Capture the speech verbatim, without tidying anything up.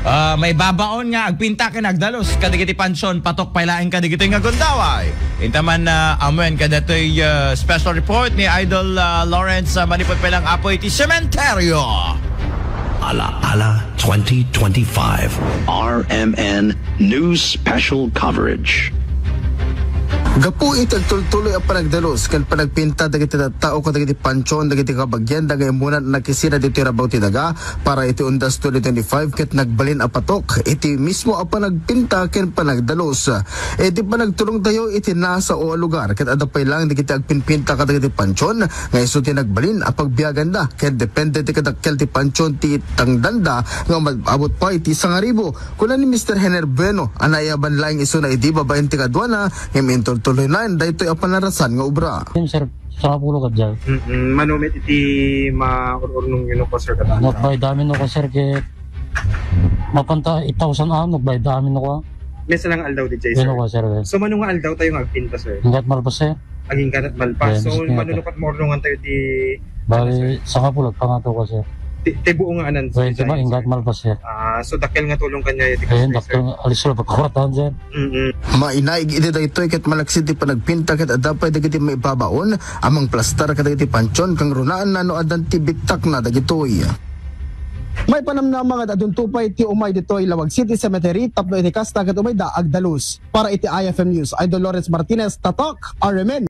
Ah, maibabaon nga agpinta ken agdalus kadagiti pansion, patok pay laeng kadagitoy nga gundaway. Intaman na amuen kadatoy, ah, special report ni Idol, ah, Lawrence, ah, manipud pay lang apo iti sementeryo. Ala Ala twenty twenty-five. R M N News Special Coverage. Gapu iti agtultuloy a panagdalus ken panagpinta dagiti tattao kadagiti pansion dagiti kabagianda nga immuna nakisina ditoy rabaw ti daga para iti Undas twenty twenty-five ket nagbalin a patok iti mismo a panagpinta ken panagdalus. Iti panagtulongtayo iti nasao a lugar ket adda pay laeng dagiti agpinpinta kadagiti pansion nga isu ti nagbalin a pagbiaganda ket depende ti kadakkel ti pansion ti tangdanda nga umabot pay ti sangaribu. Kuna ni Mister Hener Bueno a naiyaban laeng isuna idi babaen ti kaduana, ngem intultuloyna daytoy a panarasan nga obra. Sir, sangapulo kadya. Mm-mm. Mano met iti maur-urnong yun ko, sir, kadaan? Nagbayad amin no ko, sir, ket mapanta eight thousand am, nagbayad amin no ko. May salang aldaw di jay, sir. Yun ko, sir, eh. So, mano nga aldaw tayo nga agpinta, sir? Ingat malpas, sir. Aging kanat malpas. Yes, So, yes, mano yes. no kat maurnongan tayo ti Bali, sangapulo pangato ko, sir. Ti, ti buo nga anan, Well, sir, tima, ingat malpas, sir. Ah, so, dakkel nga tulong kanya, ti Ayun, customer, sir. dakkel, alis sila pagkuratan, sir. Mm-mm. Mainaig iti daytoy ket malaksid ti panagpinta ket adda pay dagiti maibabaon a mangplastar kadagiti pansion kang runaanna no addan ti bittakna dagitoy. May panamnama nga adunto pay ti umay ditoy Lawag City Cemetery tapno iti kasta ket umayda agdalus. Para iti I F M News, Idol Lawrence Martinez, Tatak, R M N.